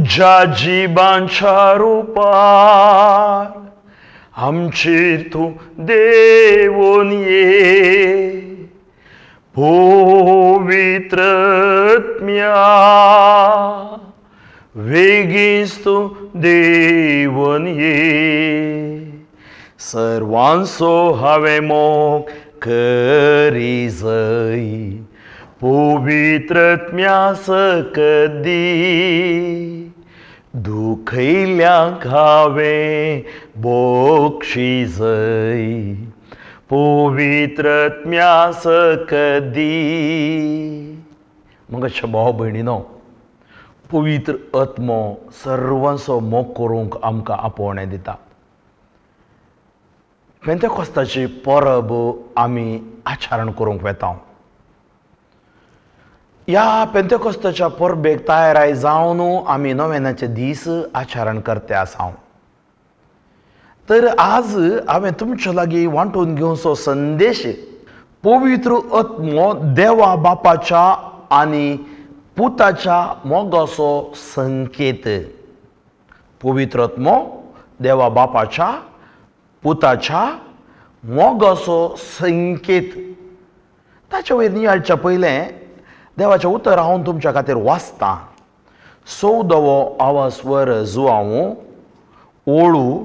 तुज्या जिबांच्या रुपार आमचेर तूं देवून ये. पवित्र आत्म्या वेगींच तूं देवून ये. सर्वांचो हांवें मोग करी जय पवित्र आत्म्या सकत दी. दुखयल्यांक हांवें बक्षी जय पवित्र आत्म्या सकत दी. मग भाव भयणीनो, पवित्र आत्मो सर्वांचो मोग करूंक आमकां आपोवणें दिता. पेंतेकोस्ताची परब आमी आचरण करूंक वेता. ह्या पेंतेकोस्ताच्या परबेक तयाराय जावन आमी नोवेनाचे दीस आचरण करते आसा. तर आज हांवें तुमच्या लागीं वांटून घेवचो संदेश पवित्र आत्मो देवा बापाच्या आनी पुताच्या मोगाचो संकेत. पवित्र आत्मो देवा बापाच्या पुताच्या मोगाचो संकेत. ताचे वयर नियाळच्या पयलें देवाचें उतर हांव तुमच्या खातीर वाचतां. 14वो आवाज जुआंव ओळू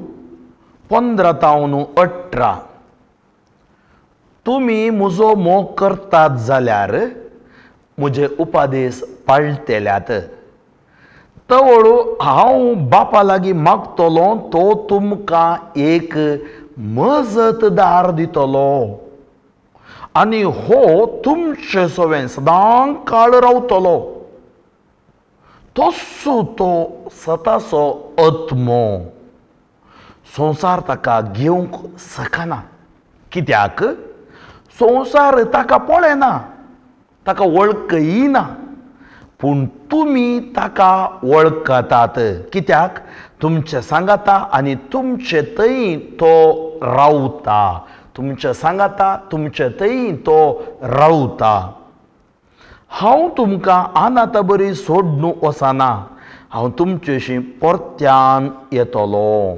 15 तावन 18. तुमी म्हजो मोग करतात जाल्यार म्हजे उपदेश पाळटेल्यात. तवळू हांव बापा लागीं मागतलो तो तुमकां एक मजतदार दितलो आनी हो तुमचे सवें सदां काळ रावतलो. तसो तो सताचो आत्मो संवसार ताका घेवंक शकना. कित्याक संवसार ताका पळयना, ताका वळखयना, पूण तुमी ताका वळखतात. कित्याक तुमचे सांगाता आनी तुमचे थंय तो रावता. तुमचे सांगाता तुमचे थंय तो रावता. हांव तुमकां अनाथा बरी सोडून वचना, हांव तुमचेशी परत्यान येतलो.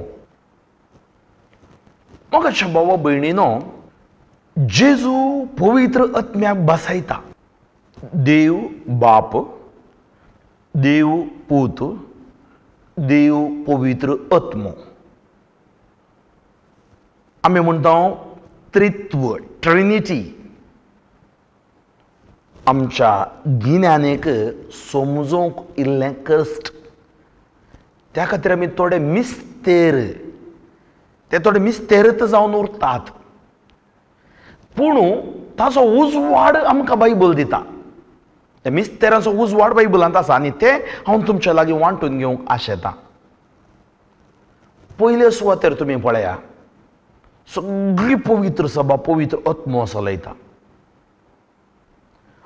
म्हाका भावा भयणीनो, जेजू पवित्र आत्म्याक बसयता. देव बाप, देव पूत, देव पवित्र आत्मो. आमी म्हणटा त्रित्व, ट्रिनिटी. आमच्या गिन्यानेक समजूंक इल्लें कश्ट. त्या खातीर आमी थोडे मिस्तेर, ते थोडे मिस्तेरच जावन उरतात. पूण ताचो उजवाड आमकां बायबल दिता. त्या मिस्तेरांचो उजवाड बायबलांत आसा आनी तें हांव तुमच्या लागीं वांटून घेवंक आशेतां. पयले सुवातेर तुमी पळया, सगळी पवित्र सभा पवित्र आत्मो चलयता.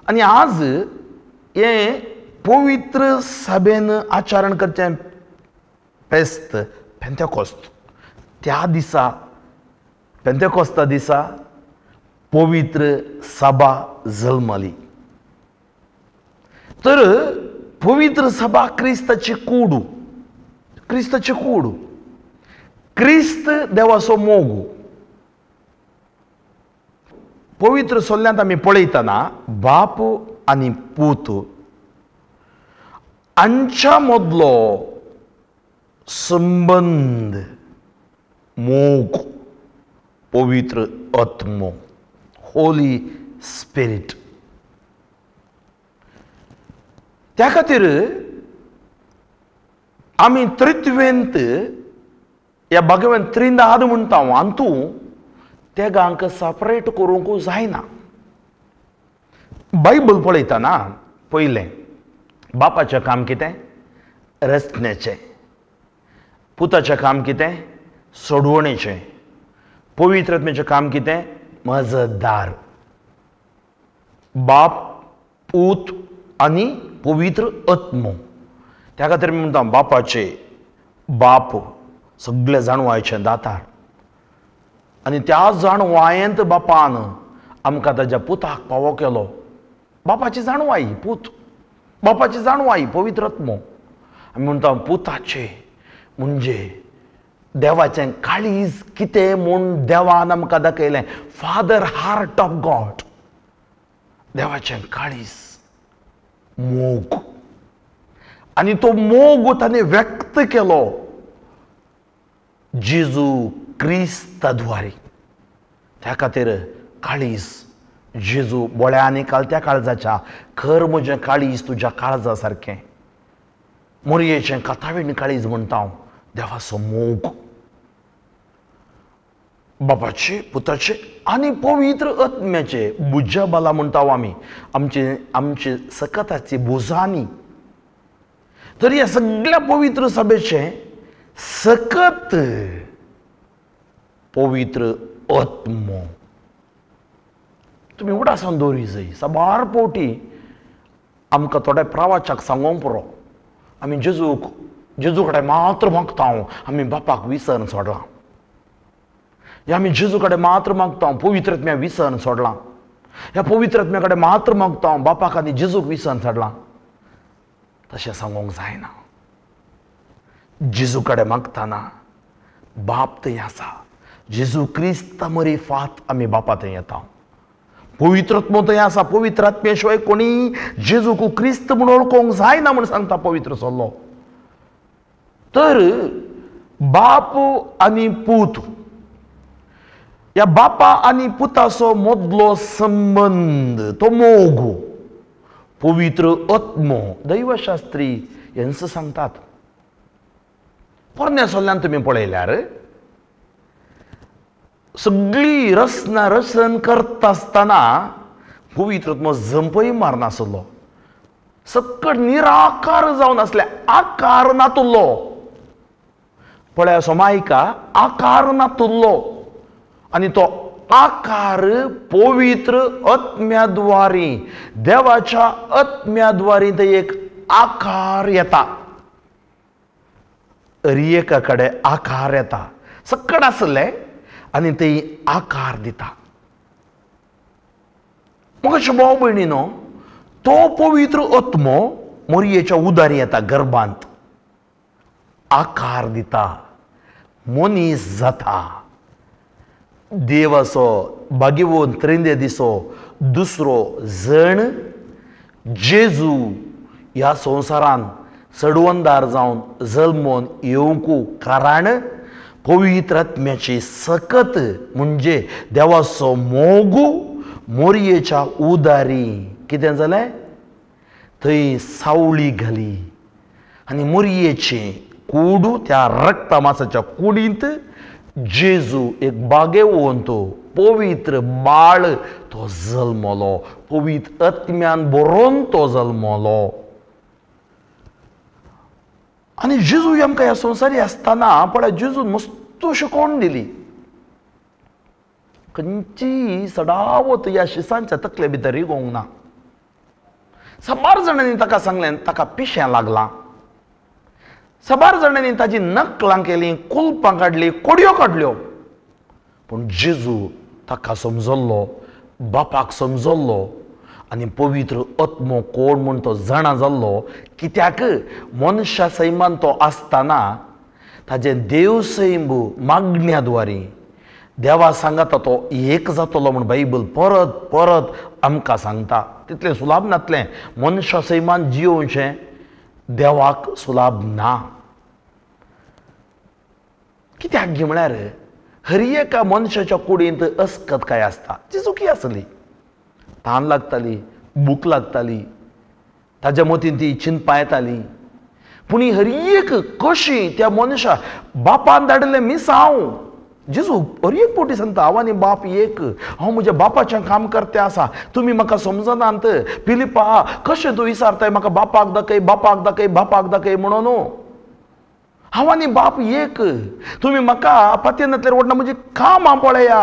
आनी आज हें पवित्र सभेन आचरण करचें फेस्त पेंतेकोस्त. त्या दिसा पेंतेकोस्ता दिसा पवित्र सभा जल्मली. तर पवित्र सभा क्रिस्ताची कूड, क्रिस्ताची कूड, क्रिस्त देवाचो मोग. पवित्र सोल्ल्यांत आमी पळयतना बाप आनी पूत हांच्या मदलो संबंद मोग, पवित्र आत्मो, होली स्पिरीट. त्या खातीर आमी त्रित्वेंत ह्या भगवान त्रिनाद म्हणटा हातूं तेगांक सेपरेट करूंक जायना. बायबल पळयतना पयलें बापाचें काम कितें? रचण्याचें. पुताचें काम कितें? सोडवणेचें. पवित्र आत्म्याचें काम कितें? मजतदार. बाप, पूत आनी पवित्र आत्मो. त्या खातीर आमी म्हणटा बापाचे बाप सगळे जाणवायचे दातार आनी त्या जाणवायेंत बापान आमकां ताज्या पुताक पावो केलो. बापाची जाणवाय पूत, बापाची जाणवाय पवित्र आत्मो. आमी म्हणटा पुताचे म्हणजे देवाचें काळीज कितें म्हूण देवान आमकां दाखयलें. फादर हार्ट ऑफ गॉड, देवाचें काळीज मोग, आनी तो मोग ताणें व्यक्त केलो जेजू क्रिस्ता द्वारे. त्या खातीर काळीज जेजू बोळ्या आनी कालत्या काळजाच्या, खर म्हजें काळीज तुज्या काळजा सारकें, मोरयेचें कातावीण काळीज म्हणटा हांव. देवाचो मोग बापाचे पुताचे आनी पवित्र आत्म्याचे भुजा बाला म्हणटा आमी, आमचे आमचे सकताचे भुजांनी. तर ह्या सगळ्या पवित्र सभेचें सकत पवित्र आत्मो तुमी उडासान दवरी जाय. साबार पावटी आमकां थोड्या प्रवाचाक सांगोंक पुरो, आमी जेजूक जेजू कडेन मात्र मागता हांव, आमी बापाक विसर सोडलां. ह्या आमी जेजू कडेन मात्र मागता हांव, पवित्र आत्म्या विसर सोडलां. ह्या पवित्र आत्म्या कडेन मात्र मागता हांव, बापाक आनी जेजूक विसर सोडलां. तशें सांगूंक जायना. जेजू कडेन मागतना बाप थंय आसा, जेजू क्रिस्ता मरी फात आमी बापा थंय येता. पवित्र आत्मो थंय आसा, पवित्र आत्म्या शिवाय कोणी जेजूक क्रिस्त म्हूण वळखूंक जायना म्हूण सांगता पवित्र सल्लो. तर बाप आनी पूत, ह्या बापा आनी पुताचो मदलो संबंद तो मोग पवित्र आत्मो दैवशास्त्री हेंच सांगतात. पोरण्या सल्ल्यान तुमी पळयल्यार सगळी रचना रचन करता आसतना पवित्र आत्मो जंपय मारनासलो, सक्कड निराकार जावन आसले, आकार नातुल्लो. पळया सोमायका आकार नातुल्लो आनी तो आकार पवित्र आत्म्याद्वारी, देवाच्या आत्म्याद्वारी ते एक आकार येता, एका कडेन आकार येता, सक्कड आसले आनी ते आकार दिता. म्हाका भाव भयणीनो, तो पवित्र आत्मो मोरयेच्या उदारी येता, गर्भांत आकार दिता, मनीस जाता. देवाचो बागेवन त्रिंदे दिसो दुसरो जण जेजू ह्या संवसारान चडवंदार जावन जल्मोन येवंकू कारण पवित्र आत्म्याची सकत म्हणजे देवाचो मोग मोरयेच्या उदारी कितें जालें, थंय सावळी घाली आनी मोरयेचे कुडू त्या रक्ता मासाच्या कुडींत जेजू एक बागेवन तो पवित्र बाळ तो जल्मलो, पवित्र आत्म्यान बरोवन तो जल्मलो. आनी जेजू आमकां ह्या संवसारी आसतना पळय जेजून मस्त शिकोवण दिली, खंयची सदावत ह्या शिसांच्या तकले भितर रिगोवंक ना. साबार जाणांनी ताका सांगलें ताका पिशें लागलां, साबार जाणांनी ताजी नकलां केलीं, कुलपां काडलीं, कोडयो काडल्यो, पूण जेजू ताका समजल्लो, बापाक समजल्लो आनी पवित्र आत्मो कोण म्हूण तो जाणा जाल्लो. कित्याक मनशा सैमान तो आसतना ताजें देव सैम मागण्या द्वारी देवा सांगता तो एक जातलो म्हूण बायबल परत परत आमकां सांगता. तितलें सुलाभ नातलें मनशा सैमान जियोवचें देवाक सुलाभ ना. कित्याक गी म्हळ्यार हर एका मनशाच्या कुडींत अस्कत काय आसता, ती चुकी आसली, तान लागताली, भूक लागताली, ताज्या मतीन ती चिंतपा येताली. पूण ही हर एक कशी त्या मनशा बापान धाडिल्लें मिसांव जेजू हर एक पोटी सांगता, हांव आनी बाप एक, हांव म्हज्या बापाचें काम करते आसा, तुमी म्हाका समजनात. फिलिपा कशें तूं विचारताय म्हाका बापाक दाखय, बापाक दाखय, बापाक दाखय म्हणून? हांव आनी बाप एक, तुमी म्हाका पातयेनातल्यार वडना म्हजी कामां पळया,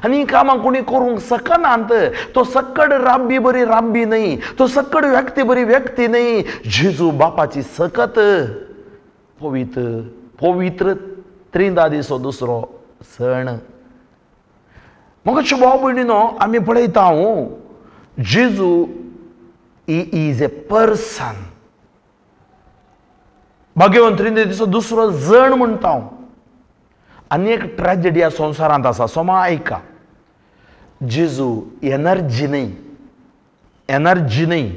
आनी कामां कोणी करूंक शकनात. तो सक्कड राब्बी बरी राब्बी न्हय, तो सक्कड व्यक्ती बरी व्यक्ती न्हय. जेजू बापाची सकत पवित्र पवित्र त्रिंदा दिसो दुसरो सण. म्हाका भाव भयणीनो आमी पळयता हांव जेजू he is a person. भाग्यवंत त्रिनितीचो दुसरो जण म्हणटा हांव. आनी एक ट्रेजेडी ह्या संवसारांत आसा, सोमा आयका. जेजू एनर्जी न्हय, एनर्जी न्हय,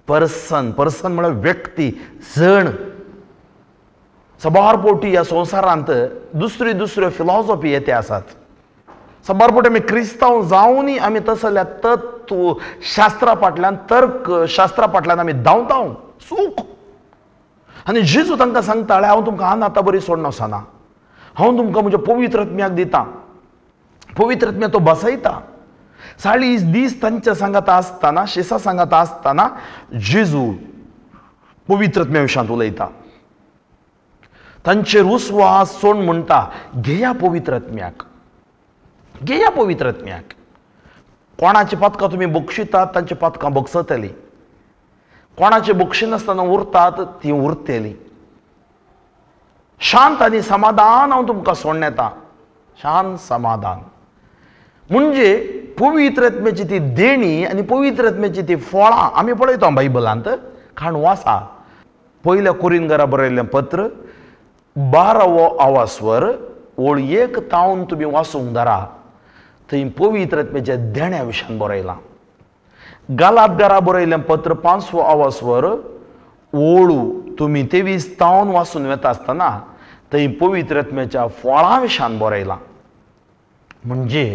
पर्सन, पर्सन म्हळ्यार व्यक्ती, जण. साबार फावटी ह्या संवसारांत दुसऱ्यो दुसऱ्यो फिलॉसॉफी येते आसात. साबार फावटी आमी क्रिस्तांव जावनूय आमी तसल्या तत्व शास्त्रा फाटल्यान, तर्क शास्त्रा फाटल्यान आमी धांवता, चूक. आनी जेजू तांकां सांगता, हांव तुमकां अनाथा बरी सोडनासना, हांव तुमकां म्हज्या पवित्र आत्म्याक दितां. पवित्र आत्म्या तो बसयता. 40 दीस तांच्या सांगाता आसतना, शिसा सांगाता आसतना जेजू पवित्र आत्म्या विशांत उलयता. तांचेर विस्वास सोड म्हणटा, घेया पवित्र आत्म्याक, घेया पवित्र आत्म्याक. कोणाची पातकां तुमी बक्षितात तांची पातकां बक्षतली, कोणाचे बक्षिनासतना उरतात ती उरतली. शांत आनी समाधान हांव तुमकां सोडून येता, शांत समाधान. म्हणजे पवित्र आत्म्याची ती देणी आनी पवित्र आत्म्याची ती फळां आमी पळयता बायबलांत काणू आसा. पयल्या कोरिंदकारा बरयल्लें पत्र 12वो आवासवर ओळ 1 तावन तुमी वाचूंक धरा, थंय पवित्र आत्म्याच्या देण्या विशयान बरयलां. गालातकारा बरयल्लें पत्र 5वो आवासवर ओळू तुमी 23 तावन वाचून वता आसतना थंय पवित्र आत्म्याच्या फळां विशयान बरयलां. म्हणजे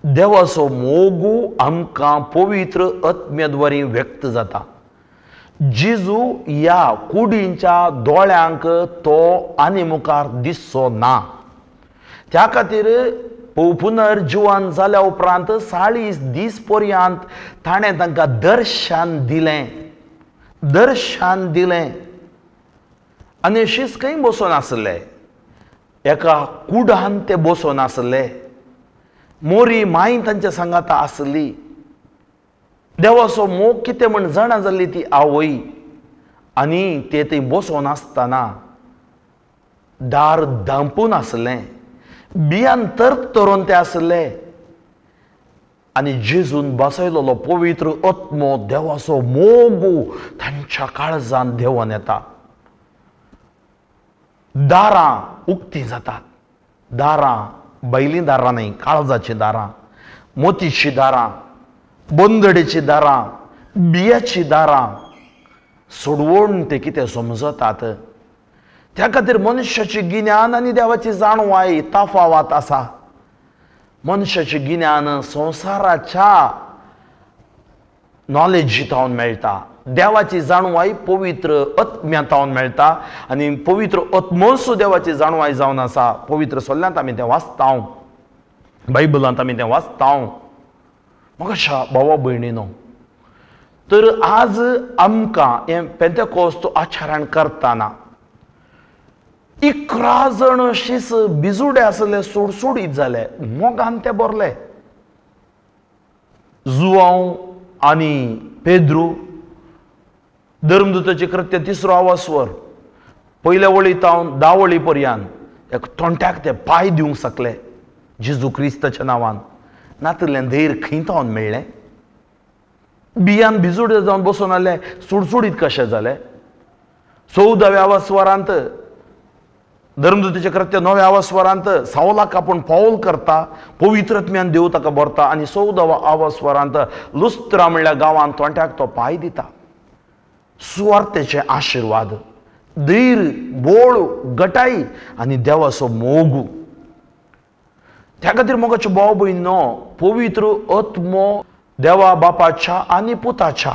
देवाचो मोगू आमकां पवित्र आत्म्याद्वारे व्यक्त जाता. जेजू ह्या कुडींच्या दोळ्यांक तो आनी मुखार दिसचो ना, त्या खातीर पुनर्जिवन जाल्या उपरांत 40 दीस पर्यंत ताणें तांकां दर्शन दिलें, दर्शन दिलें. आनी शीस खंय बसून आसले, एका कुडान ते बसून आसले. मोरी माय तांच्या सांगाता आसली. देवाचो मोग कितें म्हण जाणा जाल्ली ती आवय. आनी ते थंय बसून आसतना दार धांपून आसलें, बियान तरतरून ते आसले. आनी जेजून बसयलेलो पवित्र आत्मो देवाचो मोगू तांच्या काळजान देंवन येता. दारां उक्तीं जातात, दारां बैलीं दारां न्हय, काळजाचीं दारां, मोतीचीं दारां, बंदडेचीं दारां, बियाचीं दारां सोडवून ते कितें समजतात. त्या खातीर मनशाचें गिन्यान आनी देवाची जाणवाय तफावत आसा. मनशाचें गिन्यान संवसाराच्या नॉलेजी तावन मेळटा, देवाची जाणवाय पवित्र आत्म्या तावन मेळटा. आनी पवित्र आत्मोसो देवाची जाणवाय जावन आसा. पवित्र सोल्ल्यांत आमी तें वाचता, बायबलांत आमी तें वाचता. म्हाका भावा भयणीनो, तर आज आमकां हें पेंतेकोस्त आचरण करतना 11 जण शीस बिजुडे आसले, सुडसुडीत जाले, मोगान ते भरले. जुवांव आनी पेद्रू, धर्मदूताचें कृत्य 3रो आवासवर पयल्या वळी तावन 10 वळी पर्यंत एक तोंट्याक ते पांय दिवंक शकले जेजू क्रिस्ताच्या नांवान. नातलें धैर्य खंय तावन मेळ्ळें? बियान भिजुडे जावन बसून आसले, सुडसुडीत कशें जालें? 14व्या आवासवरांत धर्मदूताचें कृत्य 9व्या आवासवरांत सावलाक आपूण पावल करता, पवित्र आत्म्यान देव ताका भरता. आनी 14व्या आवासवरांत लुस्त्रा म्हणल्या गांवांत तोंट्याक तो पांय दिता. सुवार्थेचे आशिर्वाद, धैर्य, बोळ, गटाई आनी देवाचो मोगू. त्या खातीर मोगाचो भाव भयणीनो, पवित्र आत्मो देवा बापाच्या आनी पुताच्या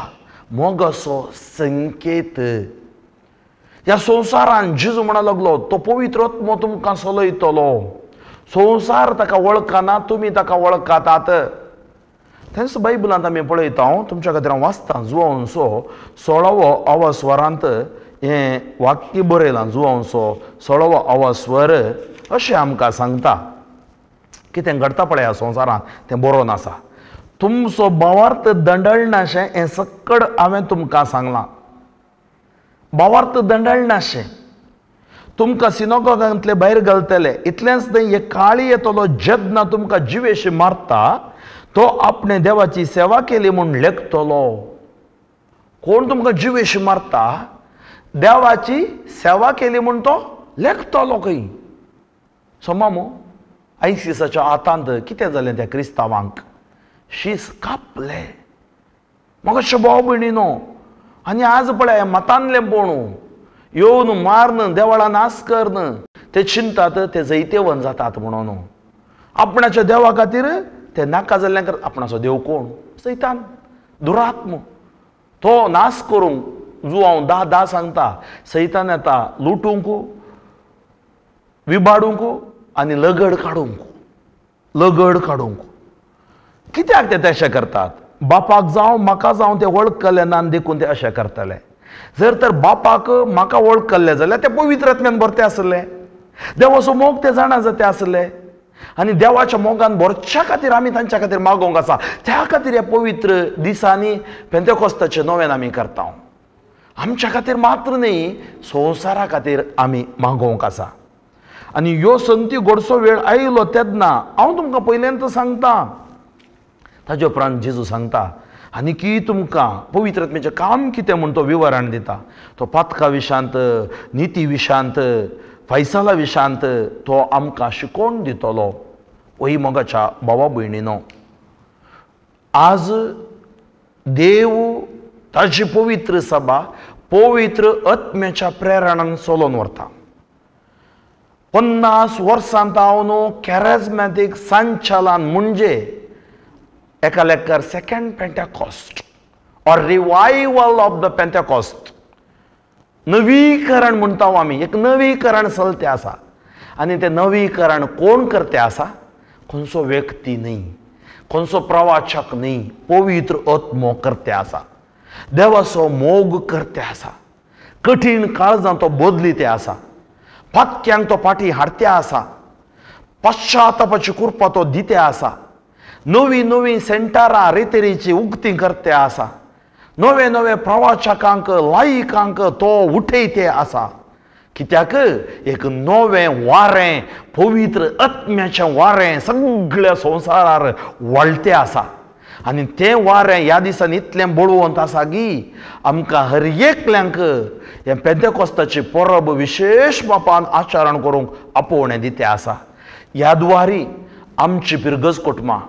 मोगाचो संकेत. ह्या संवसारान जेजू म्हणा लागलो, तो पवित्र आत्मो तुमकां चलयतलो. संवसार ताका वळखना, तुमी ताका वळखतात. तेंच बायबलांत आमी पळयता. तुमच्या खातीर हांव वाचतां जुवांवचो 16वो आवासवरांत हें वाक्य बरयलां. जुवांवचो 16वो आवासवर अशें आमकां सांगता, कितें घडटा पळया संवसारांत तें बरोवन आसा. तुमचो भावार्थ दंडळनाशें हें सक्कड हांवें तुमकां सांगलां. भावार्थ दंडळनाशें तुमकां सिनोगोगांतले भायर घालतले. इतलेंच न्हय, एक काळी येतलो जेन्ना तुमकां जिवेशी मारता तो आपणे देवाची सेवा केली म्हूण लेखतलो. कोण तुमकां जिवेशी मारता? देवाची सेवा केली म्हूण तो लेखतलो खंय. सोमामो आयसिसाच्या हातांत कितें जालें त्या क्रिस्तांवांक? शीस कापले. म्हाका भाव भयणीनो, आनी आज पळय मतानलें पोणू येवन मारन देवळां नाश करन ते चिंतात ते जैतेवन जातात म्हणून आपणाच्या देवा खातीर ते नाका जाल्ल्यां. आपणाचो देव कोण? सैतान, दुरात्म. तो नाश करूंक जुआंव धा धा सांगता, सैतान येता लुटूंक, विबाडूंक आनी लगड काडूंक. लगड काडूंक कित्याक ते तशें करतात? बापाक जावं म्हाका जावं ते वळखले ना देखून ते अशें करतले. जर तर बापाक म्हाका वळखल्ले जाल्यार ते पवित्र आत्म्यान भरते आसले, देवाचो मोग ते जाणा जाते आसले आनी देवाच्या मोगान भरच्या खातीर आमी तांच्या खातीर मागोवंक आसा. त्या खातीर ह्या पवित्र दिसांनी पेंतेकोस्ताचें नवेन आमी करता. आमच्या खातीर मात्र न्ही, संवसारा खातीर आमी मागोवंक आसा. आनी ह्यो संती गोडसो वेळ आयलो तेन्ना हांव तुमकां पयल्यान सांगता. ताजे उपरांत जेजू सांगता आनी की तुमकां पवित्र आत्म्याचें काम कितें म्हूण तो विवरण दिता. तो पातका विशांत, निती विशांत, फैसला विशांत तो आमकां शिकोवन दितलो. वही मोगाच्या भावा भयणीनो, आज देव ताजी पवित्र सभा पवित्र आत्म्याच्या प्रेरणान चलोवन व्हरता. 50 वर्सांत हांव न्हू कॅरेजमॅटीक संचालन म्हणजे एका लेखार second Pentecost or revival of the Pentecost, नवीकरण म्हणटा आमी. एक नवीकरण चलते आसा आनी तें नवीकरण कोण करते आसा? खंयचो व्यक्ती न्ही, खंयचो प्रवाचक न्ही, पवित्र आत्मो करते आसा. देवाचो मोग करते आसा. कठीण काळजां तो बदली ते आसा, पातक्यांक तो फाटीं हाडते आसा, पश्चातापाची कृपा तो दिते आसा, नवीं नवीं सेंटरां रेतेरीची उक्ती करते आसा, नवे नवे प्रवाचकांक लायकांक तो उठयते आसा. कित्याक? एक नवें वारें, पवित्र आत्म्याचें वारें सगळ्या संवसारार वळते आसा. आनी तें वारें ह्या दिसांनी इतलें बळवंत आसा की आमकां हर एकल्यांक हें पेंतेकोस्ताची परब विशेश बापान आचरण करूंक आपोवणें दिते आसा. ह्या द्वारी आमची पिरगज कुटुंबां,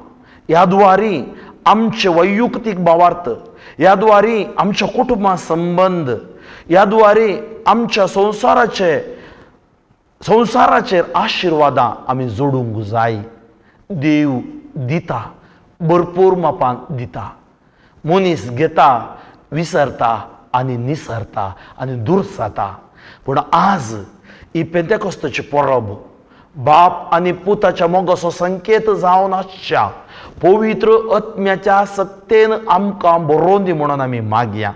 ह्या द्वारी आमचे वैयुक्तीक भावार्थ, ह्या द्वारी आमच्या कुटुंबा संबंद, ह्या द्वारी आमच्या संवसाराचेर आशिर्वादां आमी जोडूंक जाय. देव दिता, भरपूर मापान दिता. मनीस घेता, विसरता आनी निसरता आनी दुर्साता. पूण आज ही पेंतेकोस्ताची परब बाप आनी पुताच्या मोगाचो संकेत जावन आसच्या पवित्र आत्म्याच्या सक्तेन आमकां बरोवन दी म्हणून आमी मागया.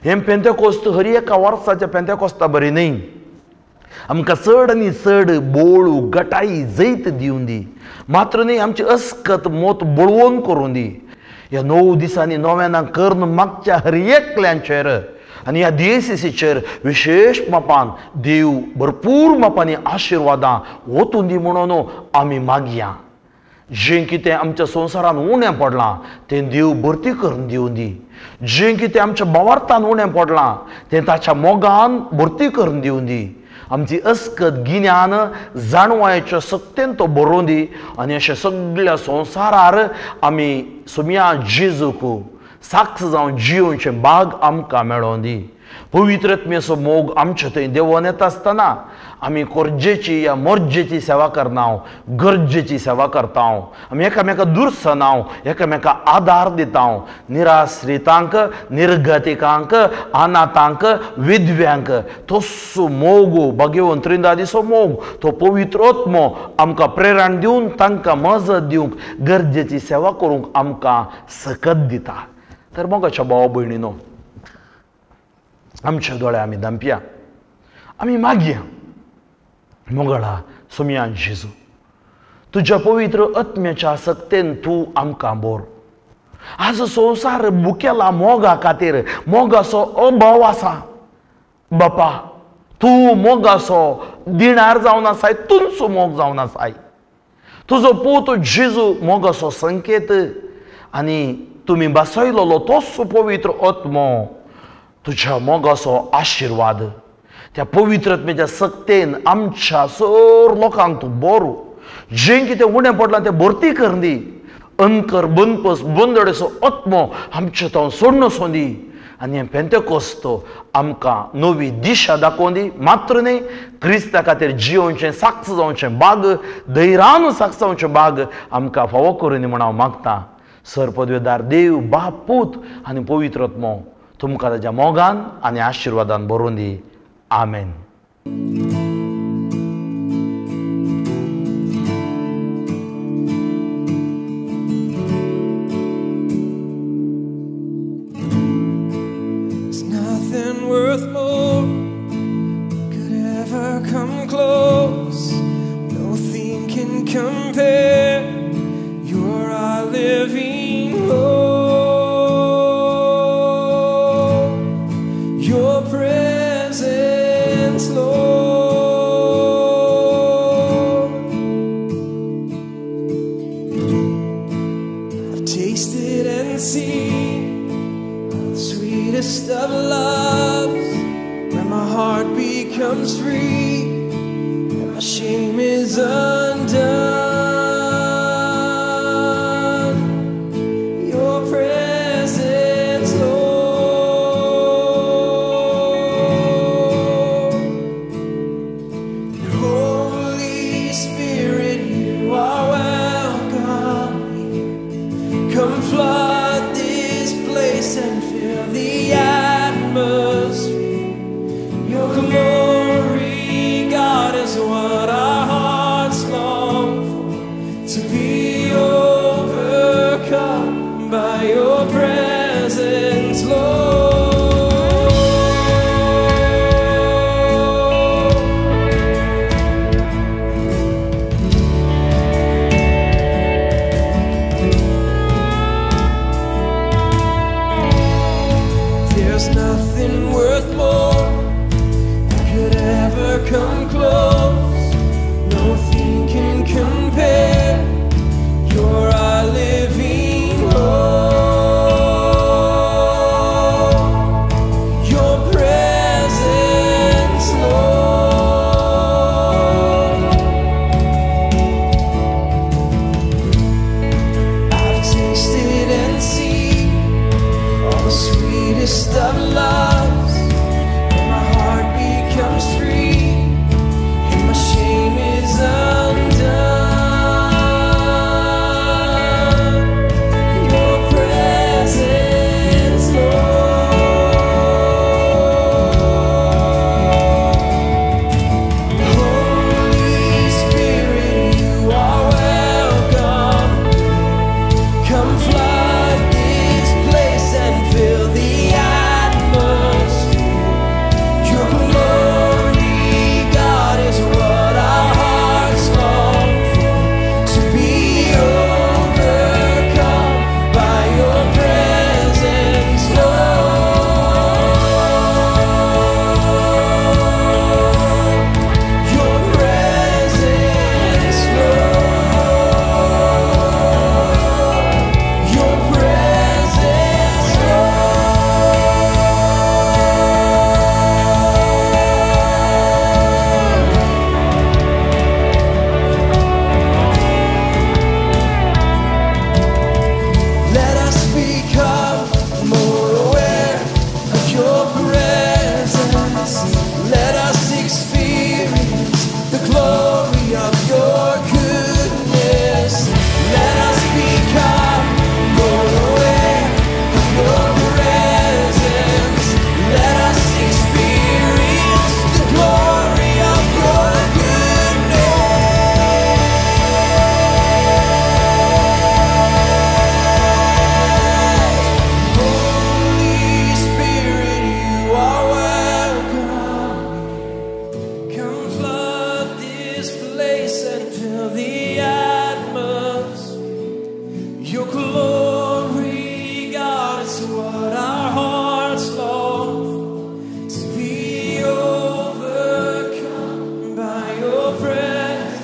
हें पेंतेकोस्त हर एका वर्साच्या पेंतेकोस्ता बरी न्ही, आमकां चड आनी चड बोळू गटाई जैत दिवन दी, मात्र न्ही आमची अस्कत मोत बळवून करून दी. ह्या 9 दिसांनी नव्याना करून मागच्या हर एकल्यांचेर आनी ह्या डीएसीसीचेर विशेश मापान देव भरपूर मापांनी आशिर्वादां ओतून दी म्हणून आमी मागया. जें कितें आमच्या संवसारान उणें पडलां तें देव भरती करून दिवन दी. जें कितें आमच्या भावार्थान उणें पडलां तें ताच्या मोगान भरती करून दिवन दी. आमची अस्कत गिन्यान जाणवायच्या सक्तेन तो बरोवन दी. आनी अशें सगळ्या संवसारार आमी सुम्या जेजूक साक्ष जावन जियोवचें भाग आमकां मेळोवन दी. पवित्र आत्म्याचो मोग आमचे थंय देवोन येता आसतना आमी कोरजेची या मोर्जेची सेवा करना, गरजेची सेवा करता, आमी एकामेका दुर्सना, एकामेका आदार दिता. निराश्रितांक, निर्गतिकांक, अनाथांक, विधव्यांक तसो मोग भाग्यवंत त्रिंदादीचो मोग तो पवित्र आत्मो आमकां प्रेरण दिवन तांकां मजत दिवंक गरजेची सेवा करूंक आमकां सकत दिता. तर मोगाच्या भाव भयणीनो, आमचे दोळे आमी धांपया, आमी मागया. मोगळा सोमया जेजू, तुज्या पवित्र आत्म्याच्या सक्तेन तूं आमकां बोर. आज संवसार बुकेला मोगा खातीर, मोगाचो अभाव आसा. बापा, तूं मोगाचो दिणार जावन आसाय, तुमचो मोग जावन आसाय. तुजो पूत जेजू मोगाचो संकेत आनी तुमी बसयलोलो तोच पवित्र आत्मो तुज्या मोगाचो आशिर्वाद त्या पवित्रत्मेच्या सक्तेन आमच्या सर लोकांक तूं बरो जें कितें उणें पडलां तें भरती करून दी. अंकर बनपस बंदडेचो आत्मो आमचे तो सोडणो सोंदी आनी हें पेंतेकोस्त आमकां नवी दिशा दाखोवन दी. मात्र न्ही क्रिस्ता खातीर जियोवचें साक्ष जावचें बाग धैर्यान साक्ष जावचें बाग आमकां फावो करून दी म्हूण हांव मागतां. सर पदवेदार देव बाप पूत आनी पवित्र आत्मो तुमकां ताज्या मोगान आनी आशिर्वादान भरून दी. आमेन. Worth more could ever come close. Nothing can compare. You're our living hope. Your presence, Lord. I've tasted and seen the sweetest of loves, where my heart becomes free and my shame is undone. Your presence, Lord. Holy Spirit, you are welcome here. Come flood this place and fill the atmosphere. Your glory, God, is what our hearts long for. To be overcome by your presence, Lord. There's nothing worth more could ever come close. Nothing can compare. You're our living hope. Your presence, Lord. I've tasted and seen all the sweetest of loves. My heart becomes free and my shame is undone. Your presence, Lord. Holy Spirit, you are welcome. Come flood this place and fill the atmosphere. Your glory, God, is what our hearts long for. To be overcome by your presence, Lord. Your presence, Lord. Your presence, Lord. Let us become more aware of your presence. Let us experience the glory of your goodness. Let us become more aware of your presence. Let us experience the glory of your goodness. Holy Spirit, you are welcome. Come flood this place and fill the atmosphere. Your glory, God, is what our hearts long for. To be overcome by your presence.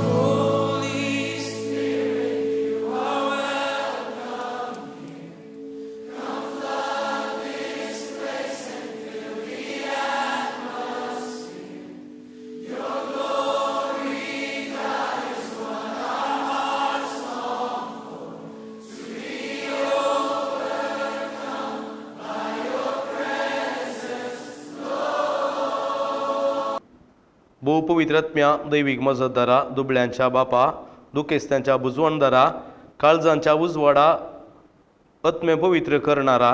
Holy Spirit, you are welcome here. Come flood भोव पवित्रात्म्या दैवीक मजतदारा, दुबळ्यांच्या बापा, दुखेस्त्यांच्या बुजवणदारा, काळजांच्या उजवाडा, आत्मे पवित्र करणारा,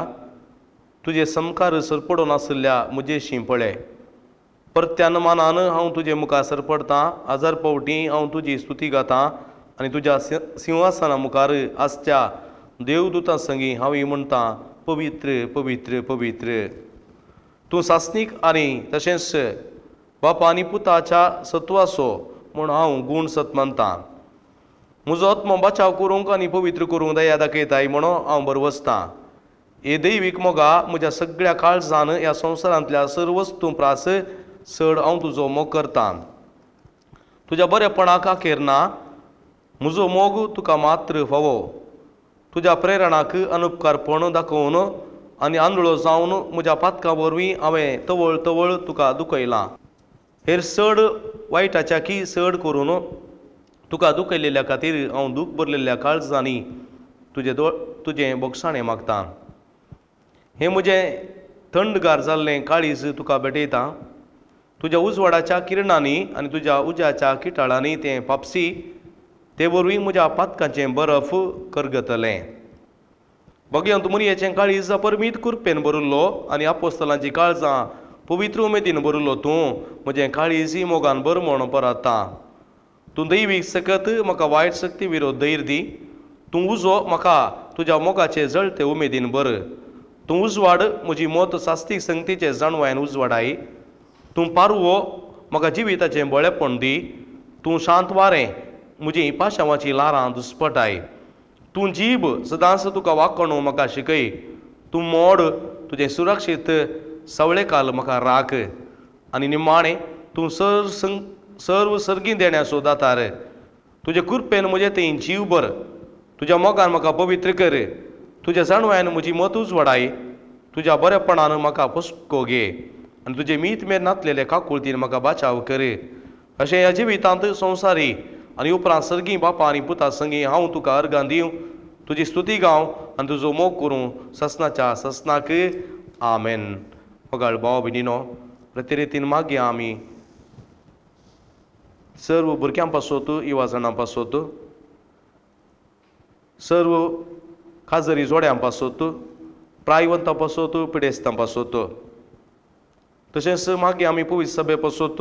तुजे समकार सरपडून आशिल्ल्या म्हजेशी पळय. परत्यान मानान हांव तुजे मुखार सरपडतां, हजार पावटी हांव तुजी स्तुती गातां आनी तुज्या सिंहासना मुखार आसच्या देवदूतां संगी हांव म्हणटां, पवित्र पवित्र पवित्र. तूं सासणीक आनी तशेंच बापा आनी पुताच्या सत्वाचो म्हूण हांव गूण सत मानतां. म्हजो आत्मो बचाव करूंक आनी पवित्र करूंक दया दाखयताय म्हणून हांव बरवसतां. हे दैवीक मोगा म्हज्या सगळ्या काळजान ह्या संवसारांतल्या सर्व वस्तूं प्रास चड हांव तुजो मोग करतां. तुज्या बरेपणाक अखेर ना, म्हजो मोग तुका मात्र फावो. तुज्या प्रेरणाक अनुपकारपण दाखोवन आनी आंधळो जावन म्हज्या पातकां वरवीं हांवें तवळ तवळ तुका दुखयलां. हेर चड वायटाच्या की चड करून तुका दुखयलेल्या खातीर हांव दूख भरलेल्या काळजांनी तुजें बोगसाणें मागतां. हें म्हजें थंडगार जाल्लें काळीज तुका भेटयता. तुज्या उजवाडाच्या किरणांनी आनी तुज्या उज्याच्या किटाळांनी तें पापसी, ते वरवीं म्हज्या पातकांचें बरफ करगतलें. भगवंत मुनयेचें काळीज परमीत कुरपेन भरिल्लो आनी आपोस्तलांची काळजां पवित्र उमेदीन भरिल्लो तूं म्हजें काळीज मोगान भर म्हूण परता. तूं दैवीक सकत म्हाका वायट शक्ती विरोध धैर्य दी. तूं उजो म्हाका तुज्या मोगाचे जळते उमेदीन भर. तूं उजवाड म्हजी मत सास्तीक संगतीचे जाणवायन उजवाडाय. तूं पारवो म्हाका जिविताचें बळेपण दी. तूं शांत वारें म्हजी पाशांवाची ल्हारां दुस्पटाय. तूं जीब सदांच तुका वाकणू म्हाका शिकय. तूं मोड तुजें सुरक्षीत सवळेकाल म्हाका राख. आनी निमाणें तूं सर्व सर्गी देण्याचो दातार. तुजे कृपेन म्हजें थंय जीव भर. तुज्या मोगान म्हाका पवित्र कर. तुज्या जाणवायन म्हजी मत उजवाडाय. तुज्या बरेपणान म्हाका पोसको घे आनी तुजे मीत मेर नातलेले काकुळतीन म्हाका बाचाव कर. अशें ह्या जिवितांत संवसारी आनी उपरांत सर्गी बापा आनी पुता संगी हांव तुका अर्गां दिवं, तुजी स्तुती गावं आनी तुजो मोग करूं ससनाच्या ससनाक. आमेन. मोगाळ भाव भयणीनो, प्रतिरितीन मागया आमी सर्व भुरग्यां पासत, युवा जाणां पासत, सर्व खाजरी जोड्यां पासत, प्रायवंतां पासत, पिडेस्तां पासत, तशेंच मागीर आमी पवित्र सभे पासत,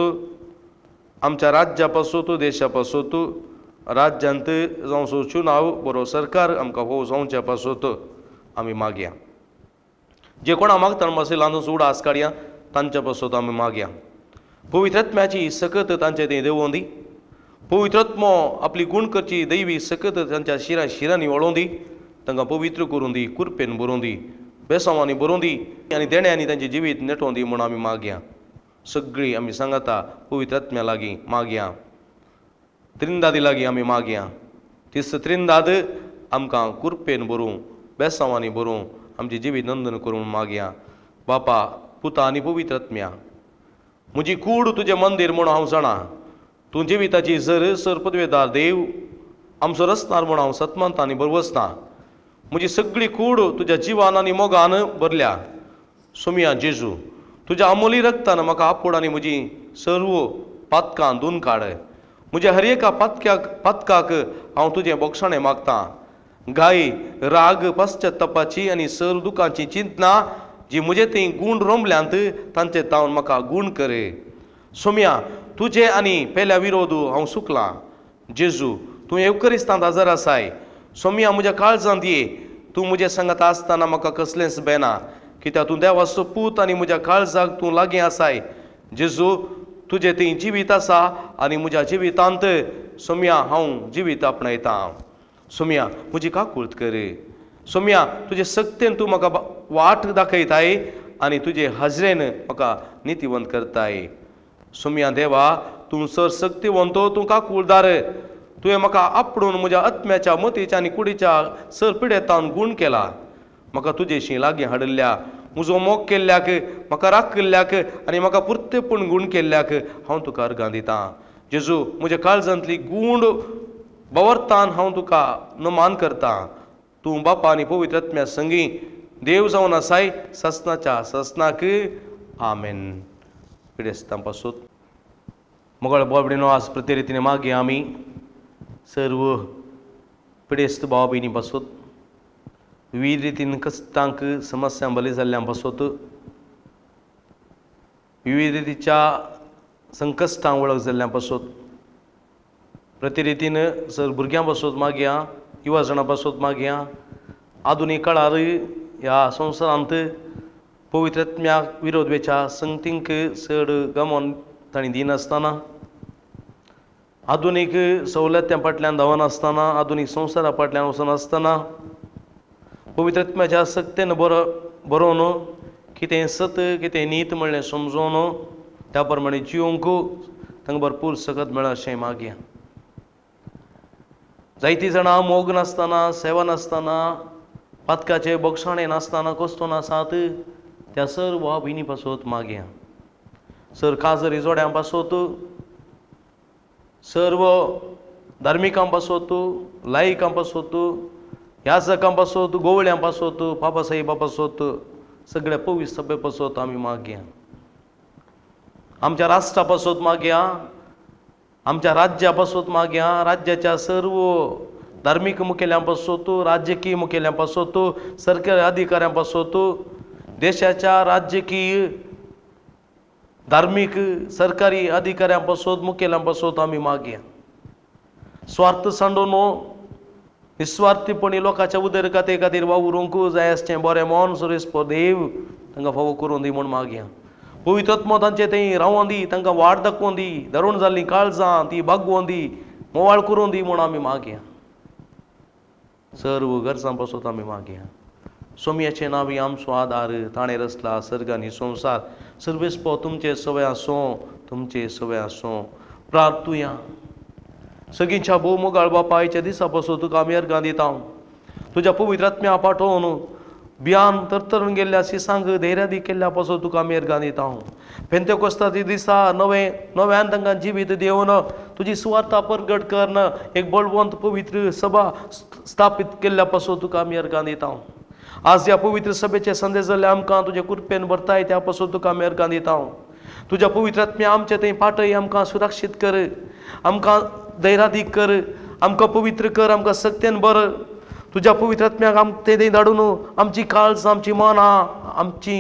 आमच्या राज्या पासत, देशा पासत, राज्यांत जावचो चुनाव बरो सरकार आमकां हो जावच्या पासत आमी मागया. जे कोणा मागतना मातशें ल्हान उडास काडया तांच्या पासत आमी मागया. पवित्रात्म्याची सकत तांचे थंय देंवोवं दी. पवित्रात्मो आपली गूण करची दैवी सकत तांच्या शिरां शिरांनी वळोवं दी. तांकां पवित्र करूं दी, कुरपेन बरोवं दी, बेसांवांनी बरोवं दी आनी देण्यांनी तांचें जिवीत नेटोवं दी म्हूण आमी मागया. सगळीं आमी सांगाता पवित्रात्म्या लागीं मागया, त्रिंदादी लागीं आमी मागया. तीस त्रिंदाद आमकां कुरपेन बरोवं, बेसांवांनी बरोवं, आमचें जिवीत नंदन करूं मागया. बापा, पुता आनी पवित्रात्म्या, म्हजी कूड तुजें मंदीर म्हूण हांव जाणा. तूं जिविताची जर सर पदवेदार देव आमचो रचणार म्हूण हांव सतमानता आनी बरवसता. म्हजी सगळी कूड तुज्या जिवान आनी मोगान भरल्या. सोमिया जेजू, तुज्या अमोली रक्तान म्हाका आपोड आनी म्हजी सर्व पातकां धुवन काड. म्हज्या हर एका पातकाक हांव तुजें बोगसाणें मागतां. गाय, राग, पश्चातापाची आनी सर्व दुखांची चिंतना जी म्हजे थंय गूण रोमल्यांत तांचे तावन म्हाका गूण कर. सोम्या, तुजे आनी पेल्या विरोध हांव सुकलां. जेजू, तूं येवकरिस्तांत हजर आसाय. सोम्या, म्हज्या काळजांत ये. तूं म्हजें सांगात आसतना म्हाका कसलेंच बेना, कित्याक तूं देवाचो पूत आनी म्हज्या काळजाक तूं लागीं आसाय. जेजू, तुजें थंय जिवीत आसा आनी म्हज्या जिवितांत सोम्या हांव जिवीत आपणायतां. सोम्या, म्हजी काकूळत कर. सोम्या, तुजे सक्तेन तूं म्हाका वाट दाखयताय आनी तुजे हाजरेन म्हाका नितीवंत करताय. सोम्या देवा, तूं सर सक्तिवंत, तूं काकूळदार. तुवें म्हाका आपडून म्हज्या आत्म्याच्या, मतीच्या आनी कुडीच्या सर पिडेतान गूण केला. म्हाका तुजेशी लागीं हाडिल्ल्या, म्हजो मोग केल्ल्याक, म्हाका राखिल्ल्याक आनी म्हाका पुरतेपण गूण केल्ल्याक हांव तुका अर्गां दितां. जेजू, म्हज्या काळजांतली गूण बवरतान हांव तुका नमान करतां. तूं बापा आनी पवित्र आत्म्या संगी देव जावन आसाय ससनाच्या ससनाक. आमेन. पिडेस्तां पासून मोगाळ बाबडीनो आज प्रति रितीने मागे आमी सर्व पिडेस्त भाव भयणी पासत विविध रितीन कश्टांक समस्यां बली जाल्ल्यां पासत विविध रितीच्या संकश्टांक वळख जाल्ल्यां पासत प्रति रितीन सर भुरग्यां पासत मागया युवा जाणां पासत मागया आधुनीक काळार ह्या संवसारांत पवित्र आत्म्याक विरोध वेच्या संगतींक चड गमोन तांणी दिनासतना आधुनीक सवलत्यां फाटल्यान धांवनासतना आधुनीक संवसारा फाटल्यान वचनासतना पवित्र आत्म्याच्या सक्तेन बरोवन कितें सत कितें नीत म्हणलें समजोवन त्या प्रमाणे जिवंक तांकां भरपूर सकत मेळ अशें मागया. जायतीं जाणां मोग नासतना सेवा नासतना पातकाचे बोगसाणे नासतना कोसतोन आसात त्या सर्व भाव भयणी पासत मागया. सर काजरी जोड्यां पासत सर्व धार्मिकां पासत लायकां पासत याजकां पासत गोवळ्यां पासत बाबासाहेबा पासत सगळ्या पवित्र सभे पासत आमी मागया. आमच्या राष्ट्रा पासत मागया, आमच्या राज्या पासत मागया, राज्याच्या सर्व धार्मीक मुखेल्यां पासत राजकीय मुखेल्यां पासत सरकारी अधिकाऱ्यां पासत देशाच्या राजकीय धार्मीक सरकारी अधिकाऱ्यां पासत मुखेल्यां पासत आमी मागया. स्वार्थ सांडून निस्वार्थीपणी लोकांच्या उदरगते खातीर वावरूंक जाय आसचें बरें मन सुरेस्पर देव तांकां फावो करून दी म्हूण मागया. पवित्र आत्मो तांचे थंय रावोन दी, तांकां वाट दाखोवन दी, धरून जाल्लीं काळजां ती बागोवन दी, मोवाळ करून दी म्हूण आमी मागया. सर्व गरजां पासत आमी मागया. सोमयाचें नांव आमचो आदार, ताणें रचला सर्ग आनी संवसार. सर्वेस्पर तुमचे सवय आसूं, तुमचे सवय आसूं. प्रार्थुया. सगळींच्या भोव मोगाळ बापायच्या दिसा पासून तुका आमी अर्गां दिता. तुज्या पवित्र आत्म्या पाठोवन बियान तरतरून गेल्ल्या सिसांक धैर्यादी केल्ल्या पासून तुका आमी अर्गां दिता. पेंतेकोस्ताच्या दिसा नवें नव्यान तांकां जिवीत दिवन तुजी सुवार्ता परगट करून एक बळवंत पवित्र सभा स्थापीत केल्ल्या पासून तुका आमी अर्गां दिता. आज ह्या पवित्र सभेचे संदेश जाल्ले आमकां तुजे कृपेन भरताय त्या पासून तुका आमी अर्गां दिता. तुज्या पवित्र आत्म्या आमचे थंय पाटय, आमकां सुरक्षीत कर, आमकां धैर्यादीक कर, आमकां पवित्र कर, आमकां सक्तेन बर. तुज्या पवित्र आत्म्याक आम ते थंय धाडून आमची काळजां आमची मनां आमची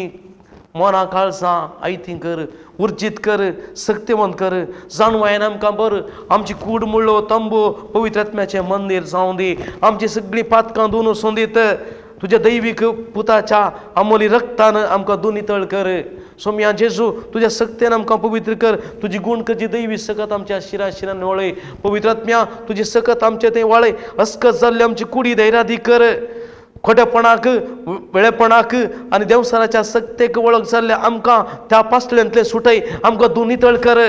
मनां काळजां आयतीं कर, उर्जीत कर, सक्तेवंत कर. जाणवायन आमकां बर. आमची कूड मुळ्ळो तंबू पवित्र आत्म्याचें मंदीर जावं दी. आमची सगळीं पातकां धुवन सोंदीत तुज्या दैवीक पुताच्या आमोली रक्तान आमकां दोनी तळ कर. सोमया जेजू तुज्या सक्तेन आमकां पवित्र कर. तुजी गुण करची दैवी सकत आमच्या शिरा शिरान वळय. पवित्र आत्म्या तुजी सकत आमचे थंय वळय. अस्कत जाल्ली आमची कुडी धैर्यादी कर. खोटेपणाक वेळेपणाक आनी देवसाराच्या सक्तेक वळख जाल्ले आमकां त्या पासल्यांतले सुटय. आमकां दोनी तळ कर.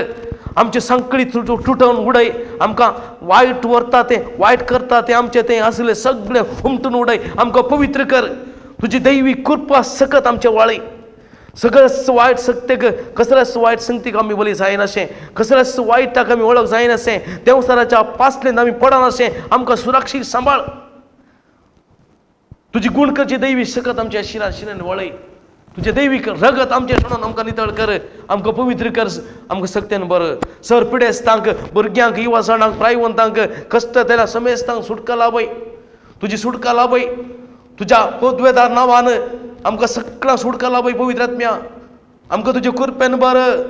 आमची सांकळी तुटोवन उडय. आमकां वायट व्हरता तें वायट करता तें आमचें तें आसलें सगळें हुमटून उडय. आमकां पवित्र कर. तुजी दैवी कृपा सकत आमचे वाळय. सगळेच वायट सक्तेक कसल्याच वायट संगतीक आमी बली जायनाशें, कसल्याच वायटाक आमी वळख जायनाशें, देवसाराच्या पासलेन आमी पडनाशें. आमकां सुरक्षीत सांबाळ. तुजी गुण करची दैवी सकत आमच्या शिरा शिरान वळय. तुजें दैवीक रगत आमचें सोडून आमकां नितळ कर, आमकां पवित्र कर, आमकां सक्तेन बरं. सर पिडेस्तांक भुरग्यांक युवा जाणांक प्रायवंतांक कश्ट तेल्या समेस्तांक सुटका लाभय. तुजी सुटका लाभय. तुज्या पदवेदार नांवान आमकां सगळ्यांक सुटका लाभय. पवित्र आत्म्या आमकां तुजे कृपेन बरं.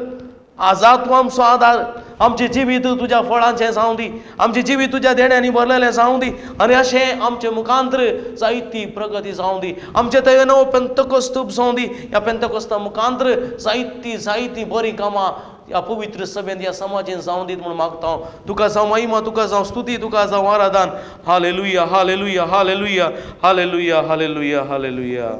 आजाद तूं आमचो आदार. आमचें जिवीत तुज्या फळांचें जावं दी, आमचें जिवीत तुज्या देण्यांनी भरलेलें जावं दी आनी अशें आमचें मुखांत्र जायती प्रगती जावं दी. आमचें थंय नवो पेंतकोस्त जावं दी. ह्या पेंतकोस्ता मुखांत्र जायती जायती बरीं कामां ह्या पवित्र सभेंत ह्या समाजेन जावं दीत म्हूण मागता हांव. तुका जावं महिमा, तुका जावं स्तुती, तुका जावं आराधन. Hallelujah, hallelujah, hallelujah, hallelujah, hallelujah, hallelujah.